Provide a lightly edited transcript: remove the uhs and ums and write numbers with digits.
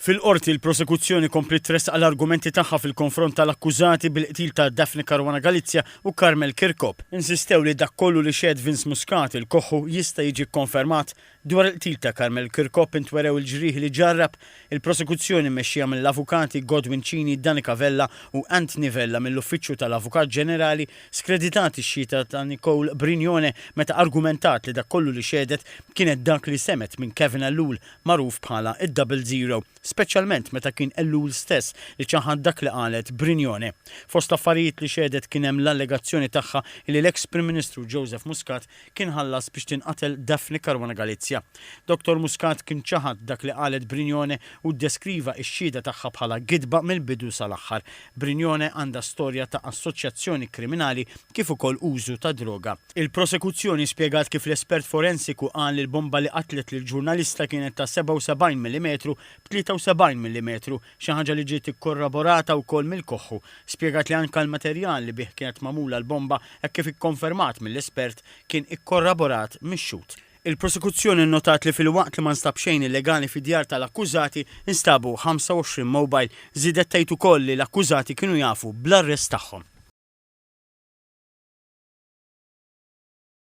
Fil-Qorti, il-Prosekuzzjoni kompliet tressaq l-argumenti tagħha fil-konfront tal-akkużati bil-qtil ta' Daphne Caruana Galizia u Carmel Chircop. Insistew li dak kollu li xehed Vince Muscat, il-Koħħu, jista' jiġi kkonfermat. Dwar il-qtil ta' Carmel Chircop intwerew il-ġrieħi li ġarrab. Il-Prosekuzzjoni mmexxija mill-Avukati Godwin Cini, Danica Vella u Anthony Vella mill-Uffiċċju tal-Avukat Ġenerali skreditat ix-xhieda ta' Nicole Brignone meta argumentat li dak kollu li xehdet kienet dak li semgħet minn Kevin Ellul magħruf bħala d-Double Zero, speċjalment meta kien Ellul stess li ċaħad dak li qalet Brignone. Fost l-affarijiet li xehdet kien hemm l-allegazzjoni tagħha li l-eks Prim Ministru Joseph Muscat kien ħallas biex tinqatel Daphne Caruana Galizia. Dottor Muscat kien ċaħad dak li qalet Brignone u ddeskriva x-xhieda tagħha bħala gidba mill-bidu sal-aħħar. Brignone għandha storja ta' assoċjazzjoni kriminali kif ukoll użu ta' droga. Il-prosekuzzjoni spjegat kif l-espert forensiku qal li l-bomba li qatlet lill-ġurnalista kienet ta' 77 millimetru b'73 millimetru, xi ħaġa li ġiet ikkorraborata wkoll mill-Koħħu. Spjegat li anke l-materjal li bih kienet magħmula l-bomba hekk kif ikkonfermat mill-espert kien ikkorraborat mix-xhud. Il-prosekuzzjoni nnotat li filwaqt li ma nstab xejn illegali fid-djar tal-akkużati, instabu 25 mobile. Żiedet tgħid ukoll li l-akkużati kienu jafu bl-arrest tagħhom.